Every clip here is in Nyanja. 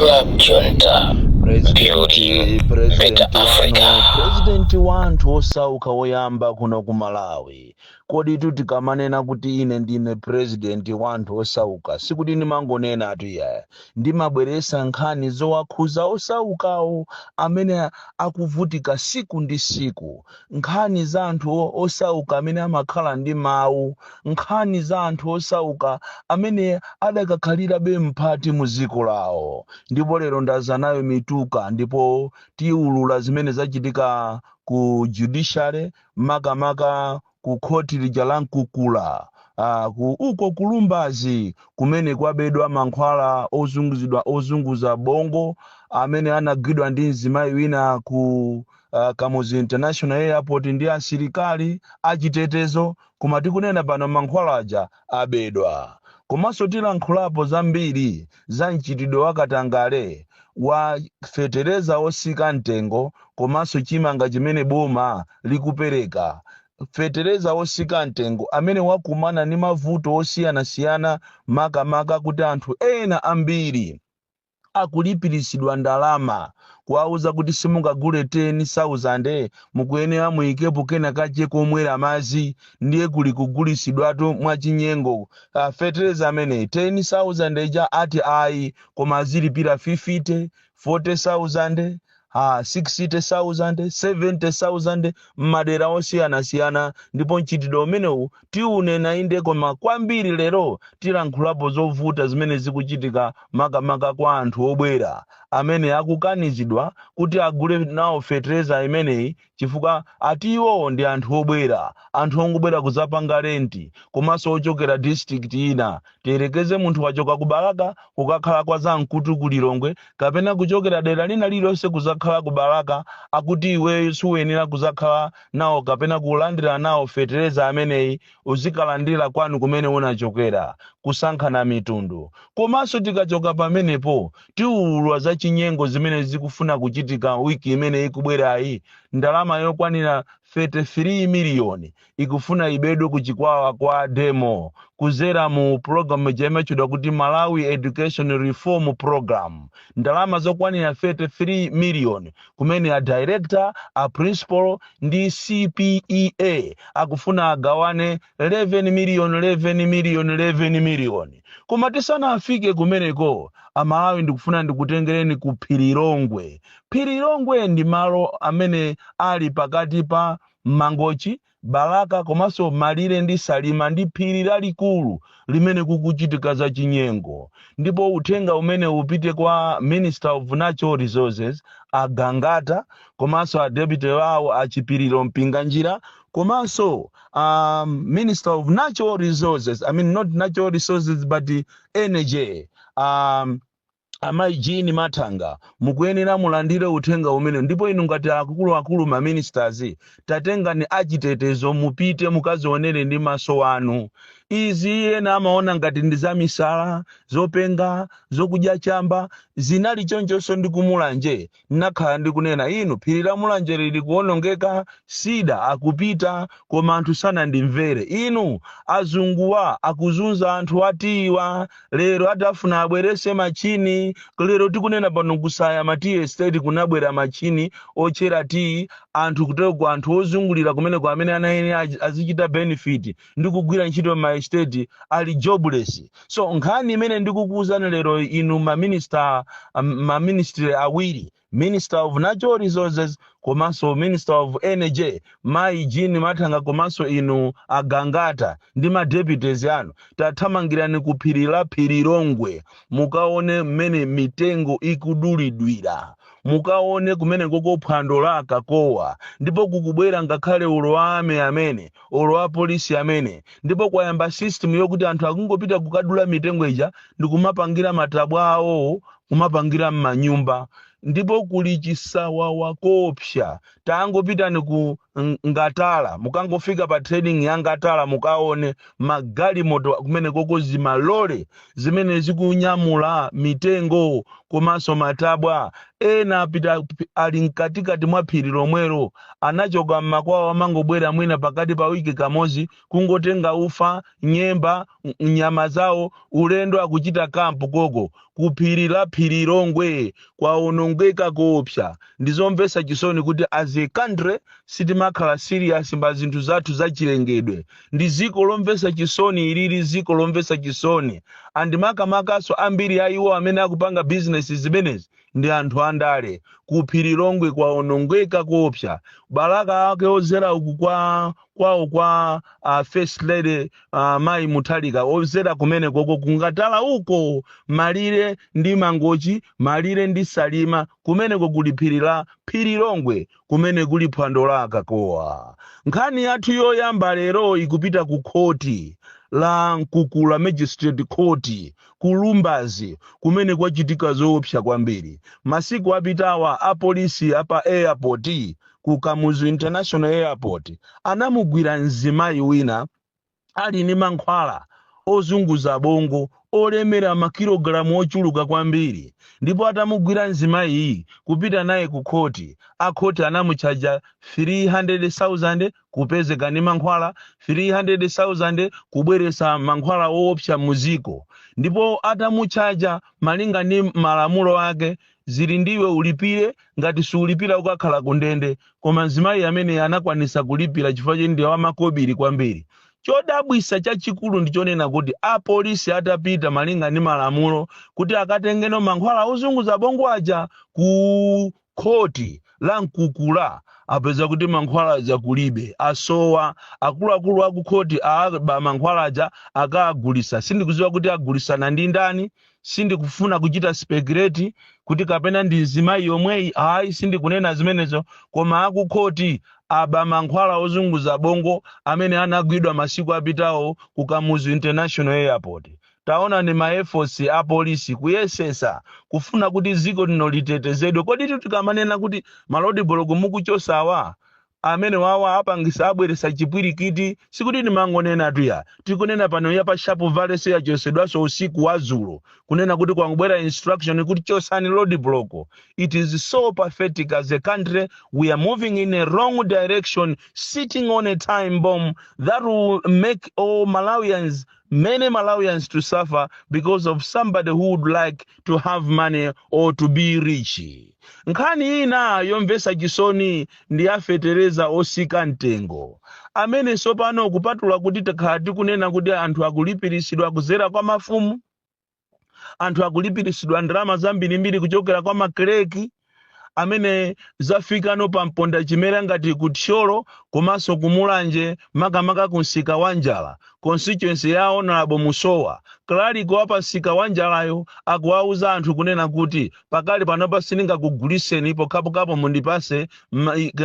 Club Junta, building President, president better wanu, Africa. President wa anthu osauka woyamba kuno ku Malawi. Kodi tikamanena kuti ine ndine president wa anthu osauka, sikuti ndimangonena atu iyaya. Ndimabweresa nkhani zowakhuza osaukawo amene akuvutika siku ndi siku, nkhani za anthu osauka amene amakhala ndi mawu, nkhani za anthu osauka amene adakakhalirabe mphati mu dziko lawo. Ndipo lero ndaza nayo mituka, ndipo tiwulula zimene zachitika ku judiciary, makamaka ku khoti lija la Mkukula, uko kulumbazi kumene kwabedwa mankhwala ozunguzidwa, ozunguza bongo, amene anagwidwa ndi mzimayi wina ku Kamuzu International Airport ndi asilikali achitetezo. Koma tikunena pano mankhwala aja abedwa. Komanso tilankhulapo zambiri za mchitidwe wa katangale wa fetereza osika mtengo komanso chimanga chimene boma likupereka. Fetereza osika mtengo amene wakumana ndi mavuto osiyanasiyana, makamaka kuti anthu ena ambiri akulipiritsidwa ndalama, kuwauza kuti simungagule 10,000, mukuyenera muyikepo kena kache komwera madzi. Ndiye kuli kugulisidwatu mwachinyengo. Fetereza amene 10,000 ija ati ayi, koma azilipira 50, 40,000, 60,000, 70,000 m'madera osiyanasiyana. Ndipo mchitidwe umenewu tiunena inde, koma kwambiri lero tilankhulapo zovuta zimene zikuchitika makamaka kwa anthu obwera amene akukanizidwa kuti agule nawo fetereza imeneyi, chifukwa ati iwowo ndi anthu obwera, anthu ongobwera kuzapanga renti, komanso ochokera district ina. Tiyerekeze munthu wachoka ku Balaka kukakhala kwa Zamkutu ku Lilongwe, kapena kuchokera dera lina lililonse kuzakhala ku Balaka, akuti iweyo suyenera kuzakhala nawo kapena kulandira nawo fetereza ameneyi, uzikalandira kwanu kumene unachokera, kusankhana mitundu. Komanso tikachoka pamenepo tiwulula za chinyengo zimene zikufuna kuchitika wiki imene ikubwerayi. Ndalama yokwanira 33 miliyoni ikufuna ibedwe kuchikwawa kwa demo kuzera mu program imatchedwa kuti Malawi Education Reform Program. Ndalama zokwanira 33 miliyoni kumene a director, a principal ndi CPEA akufuna agawane 11 million, 11 million, 11 million. Koma tisanafike kumeneko, Amalawi, ndikufuna ndikutengereni ku Phirilongwe. Phirilongwe ndi malo amene ali pakati pa Mangochi, Balaka komanso malire ndi Salima. Ndi phiri lalikulu limene kukuchitika za chinyengo. Ndipo uthenga umene upite kwa Minister of Natural Resources Agangata, komanso a deputy wawo Achipiriro Mpinganjira, komanso Minister of Natural Resources, I mean, not natural resources but energy, amayi Jean Mathanga, mukuyenera mulandire uthenga umene. Ndipo inu ngati akuluakulu ma ministers, tatengani achitetezo mupite mukazionere ndi maso anu izi. Ena amaona ngati ndi za misala, zopenga, zokudya chamba. Zinali chonchonso ndi kumulanje. Nakhala ndikunena inu, phiri la Mulanje lili kuwonongeka, sida akupita, koma anthu sanandimvere. Inu, azunguwa akuzunza anthu atiwa. Lero atafuna abwerese machini. Lero tikunena pano kusaya ma tea estate kunabwera machini ochera tea. Anthu kuteko, anthu ozungulira kumeneko amene anayenera azichita benefit ndi kugwira ntchito ma estate ali jobless. So nkhani imene ndikukuwuzani lero, inu ma minister, ma ministry awiri, Minister of Natural Resources komanso Minister of Energy mayi Jean Mathanga, komanso inu Agangata ndi ma deputies anu, tathamangirani ku phiri la Phirilongwe mukaone mmene mitengo ikudulidwira. Mukaone kumene koko phwando la kakowa, ndipo kukubwera ngakhale ulo ame amene ulo apolisi amene. Ndipo kwayamba system yokuti anthu akungopita kukadula mitengo ija ndikumapangira matabwa awo, kumapangira m'manyumba, ndipo kuli chisawawa koopsa. Tathamangirani kumene koko, mukaone. Tangopitani ku Ngatala, mukangofika pa trading ya Ngatala mukaone magalimoto kumene koko, zimalole zimene zikunyamula mitengo komanso matabwa. Ena apita ali mkatikati mwa phiri lomwelo, anachoka mmakwawo, amangobwera mwina pakati pa wiki kamodzi kungotenga ufa, nyemba, nyama zawo, ulendo akuchita camp koko ku phiri la Phirilongwe. Kwaonongeka koopsa. Ndizomvetsa chisoni kuti as a country sitimakhala serious pa zinthu zathu zachilengedwe. Ndi ziko lomvetsa chisoni ilili, ziko lomvetsa chisoni. And makamakaso ambiri a iwo amene akupanga bizinesi zimenezi ndi anthu andale. Ku Phirilongwe kwaonongeka koopsa. Balaka ake ozera uku kwa kwawo kwa First Lady, Mayi Muthalika, ozera kumene koko kungatala uko, malire ndi Mangochi, malire ndi Salima, kumeneko kuli phiri la Phirilongwe kumene kuli phwando la akakowa. Nkhani yathu yoyamba lero ikupita ku khoti la Mkukula Magistrate Court ku Lumbazi, kumene kwachitika zoopsa kwambiri. Masiku apitawa apolisi apa airport, ku Kamuzu International Airport, anamugwira mzimayi wina ali ndi mankhwala ozunguza bongo olemera makilogalamu ochuluka kwambiri. Ndipo atamugwira mzimayiyi kupita naye ku khoti, akhoti anamutchaja 300,000 kupezeka ndi mankhwala, 300,000 kubweresa mankhwala woopsa muziko. Ndipo atamutchaja, malinga ndi malamulo ake, zili ndiwe ulipire, ngati siulipira ukakhala ku ndende. Koma mzimayi amene anakwanisa kulipira chifukwa choti ndi wamakobiri kwambiri. Chodabwisa chachikulu ndi chonena kuti apolisi atapita malinga ndi malamulo kuti akatengeno mankhwala ozunguza bongo aja ku khoti la Mkukula, apeza kuti mankhwala aja kulibe, asowa. Akuluakulu aku khoti aba mankhwala aja, akaagulisa. Sindikuziwa kuti agulisana ndi ndani. Sindikufuna kuchita speculate kuti kapena ndi mzimayi yomweyi, ayi, sindikunena zimenezo. Koma akukhoti aba mankhwala ozunguza bongo amene anagwidwa masiku apitawo ku Kamuzu International Airport. Taona ni ma efforts a polisi kuyesesa kufuna kuti dziko lino litetezedwe. Kodi tikamanena kuti ma roadblock mukuchosawa amene wawa apangisa abweresa chipwirikiti, sikuti timangonena tuya. Tikunena pano ya pa Sharp Valley so yachosedwanso usiku wa zulo, kunena kuti kwangobwera instruction kuti chosani road block. It is so pathetic. As a country we are moving in a wrong direction, sitting on a time bomb that will make all Malawians, many Malawians, to suffer because of somebody who would like to have money or to be rich. Nkhani ina yomvetsa chisoni ndi afetereza osika mtengo amene sopano, kupatula kuti takhala tikunena kuti anthu akulipiritsidwa kuzera kwa mafumu, anthu akulipiritsidwa ndalama zambirimbiri kuchokera kwa makleki, amene zafikano pa mponda chimera ngati kuThyolo komanso kuMulanje, makamaka ku msika wa Njala, constituency ya Honorable Musowa. Clerk wa pa msika wa Njalayo akuwauza anthu kunena kuti pakali panopa sindingakuguliseni pokhapokhapo mundipase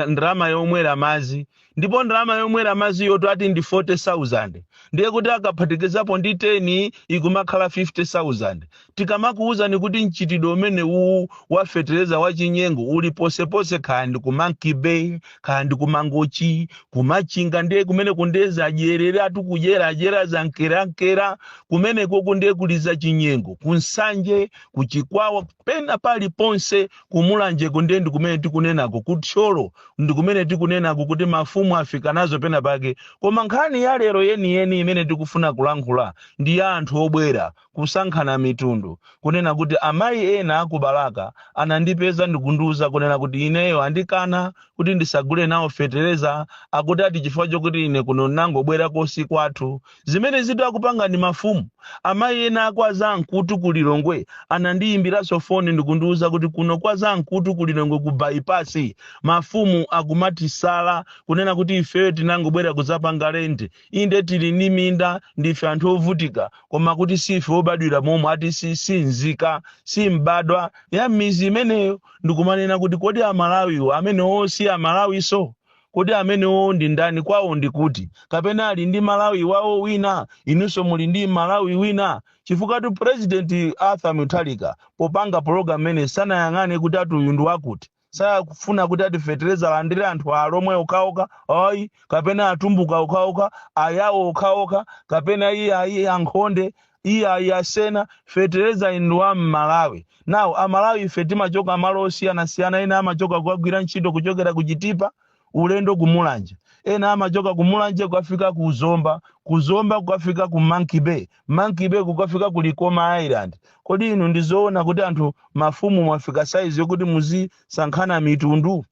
ndalama yomwera madzi. Ndipo ndalama yomwera madzi yoto ati ndi 40,000, ndiye kuti akaphatikizapo ndi 10 ikumakhala 50,000. Tikamakuwuzani kuti mchitidwe umene uwu wa fetereza wachinyengo uli posepose, kaya ndi ku Monkey Bay, kaya ndi ku Mangochi, kuMachinga, ndiye kumene kundeza adyerere atukudyera adyera zankerankera kumeneko, ndiye kuliza chinyengo kuNsanje, kuChikwawa, pena paliponse kuMulanjeko. Ndiye ndi kumene tikunenako, kuThyolo ndi kumene tikunenako kuti mafumu afika nazo pena pake. Koma nkhani ya lero yeniyeni imene tikufuna kulankhula ndi ya anthu obwera kusankhana mitundu, kunena kuti amayi ena aku Balaka anandipeza ndikundiuza kunena kuti ineyo andikana kuti ndisagule nawo fetereza, akuti ati chifukwa chokuti ine kuno nangobwera kosi kwathu. Zimene zitu akupanga ndi mafumu. Amayi ena akwa Zamkutu ku Lilongwe anandiyimbiranso foni ndikundiuza kuti kuno kwa Zamkutu ku Lilongwe ku Bypass mafumu akumatisala, kunena kuti ifeyo tinangobwera kudzapanga rent, inde tili ndi minda, ndife anthu ovutika, koma kuti sife obadwira momwe, ati si nzika, si mbadwa ya mizi imeneyo. Ndikumanena kuti kodi Amalawiwo amenewo si Amalawiso? Kodi amenewo ndi ndani? Kwawo ndi kuti? Kapena ali ndi Malawi wawo wina? Inunso muli ndi Malawi wina? Chifukwa tu President Arthur Mutharika popanga program imene sanayang'ane kuti ati uyu ndi wakuti. Sakufuna kuti ati fetereza alandire anthu Alomwe okhaokha, ayi, kapena Atumbuka okhaokha, Ayawo okhaokha, kapena iye ayi Ankhonde, iye ayi Asena. Fetereza ndi wa Mmalawi. Now Amalawi ife timachoka malo osiyanasiyana. Ena amachoka kukagwira ntchito kuchokera ku Chitipa ulendo ku Mulanje, ena amachoka ku Mulanje kukafika ku Zomba, ku Zomba kukafika ku Monkey Bay, Monkey Bay kukafika ku Likoma Island. Kodi inu, ndizoona kuti anthu mafumu mwafika saizi yokuti muzisankhana mitundu,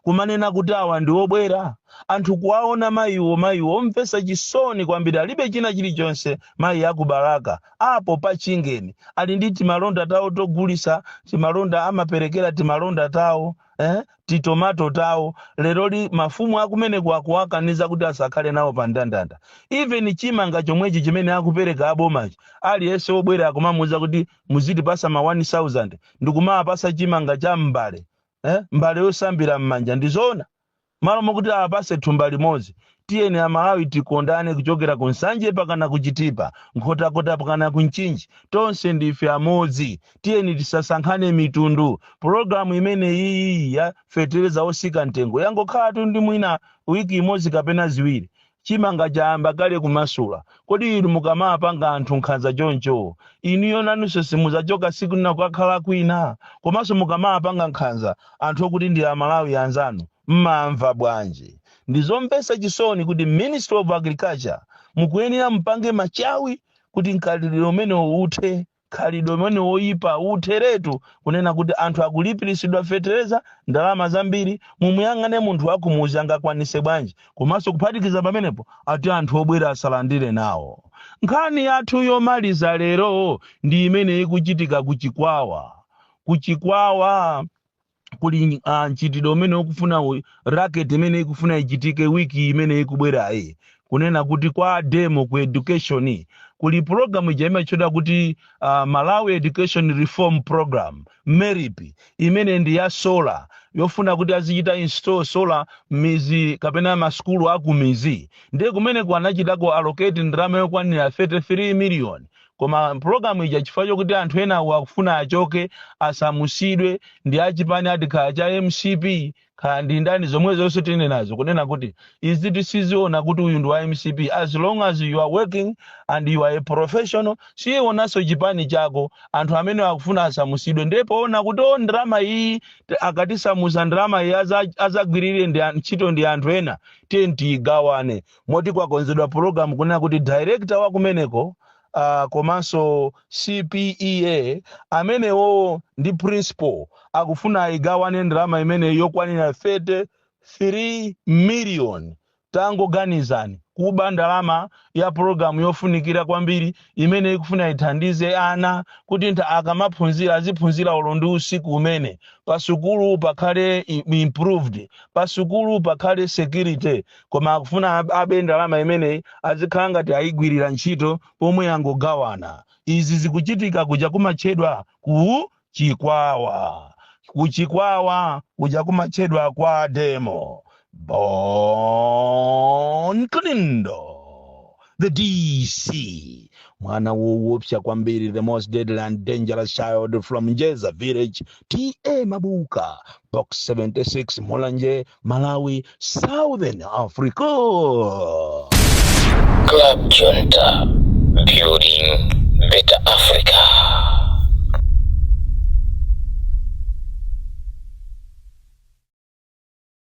kumanena kuti awa ndi obwera? Anthu kuwaona mayiwo, mayiwo omvetsa chisoni kwambiri, alibe china chilichonse. Mayi akubalaka apo pa Chingeni ali ndi timalonda tawo togulisa, timalonda amaperekera timalonda tawo, titomato tawo. Leroli mafumu akumeneko akuwakaniza kuti asakhale nawo pa ndandanda. Even chimanga chomwechi chimene akupereka abomachi, aliyense wobwera akumamuwuza kuti muzitipasa ma 1000, ndikumawapasa chimanga cha mbale, mbale yosambira m'manja. Ndizoona malo mokuti apase thumba limodzi? Tiyeni Amalawi tikondane, kuchokera ku Nsanje pakana ku Chitipa, Nkhotakota pakana ku Mchinji, tonse ndife amodzi. Tiyeni tisasankhane mitundu. Pologalamu imene iyi ya fetereza osika mtengo yangokhalatu ndi mwina wiki imodzi kapena 2, chimanga chayamba kale kumasula. Kodi inu mukamapanga anthu nkhanza choncho, inuyo nanunso simudzachoka siku lina kukakhala kwina? Komanso mukamapanga nkhanza anthu okuti ndi Amalawi anzanu, mmamva bwanji? Ndizomvetsa chisoni kuti Ministry of Agriculture mukuyenera mpange machawi kuti mkhalidwe umene uthe, khalidwe umene woyipa utheretu, kunena kuti anthu akulipiritsidwa fetereza ndalama zambiri. Mumuyang'ane munthu wakumuzi, angakwanise bwanji? Komanso kuphatikiza pamenepo, ati anthu obwera asalandire nawo. Nkhani yathu yomaliza lero ndi imene ikuchitika kuchikwawa. Kuchikwawa kuli mchitidwe umene ukufuna racket imene ikufuna ichitike wiki imene ikubwerayi, kunena kuti kwa demo ku education kuli program ija imatchedwa kuti Malawi Education Reform Program, MERIP, imene ndi ya solar, yofuna kuti azichita install solar mizi kapena masukulu akumizi. Ndiye kumeneko anachitako allocate ndalama yokwanira 33 million, koma program ija, chifukwa chokuti anthu ena awo akufuna achoke, asamusidwe ndi achipani ati khala cha MCP, khala ndi ndani, zomwe zonse tine nazo kunena kuti izi tisiziona kuti uyu ndi wa MCP. As long as you are working and you are a professional, siyionanso chipani chako. Anthu amene akufuna asamusidwe, ndipo ona kuti o ndalama iyi akatisamusa, ndalama iyi azagwirire ndi ntchito ndi anthu ena, tiye tiyigawane. Moti kwakonzedwa program kunena kuti director wa kumeneko komanso CPEA amenewo ndi principal akufuna ayigawane ndalama imene yokwanira 33 million. Tangoganizani, kuba ndalama ya pologalamu yofunikira kwambiri imene ikufuna ithandize ana kuti akamaphunzira aziphunzira ulo ndi usiku umene, pasukulu pakhale improved, pasukulu pakhale security, koma akufuna abe ndalama imeneyi, azikhala ngati ayigwirira ntchito pomwe angogawana. Izi zikuchitika kuja kumatchedwa ku Chikwawa. Kuchikwawa kuja kumatchedwa kwa demo. Bon Kalindo, the DC, mwana woopsa kwambiri, the most deadly and dangerous child from Njeza village, TA Mabuka, Box 76, Mulanje, Malawi, Southern Africa. Club Junta, building better Africa.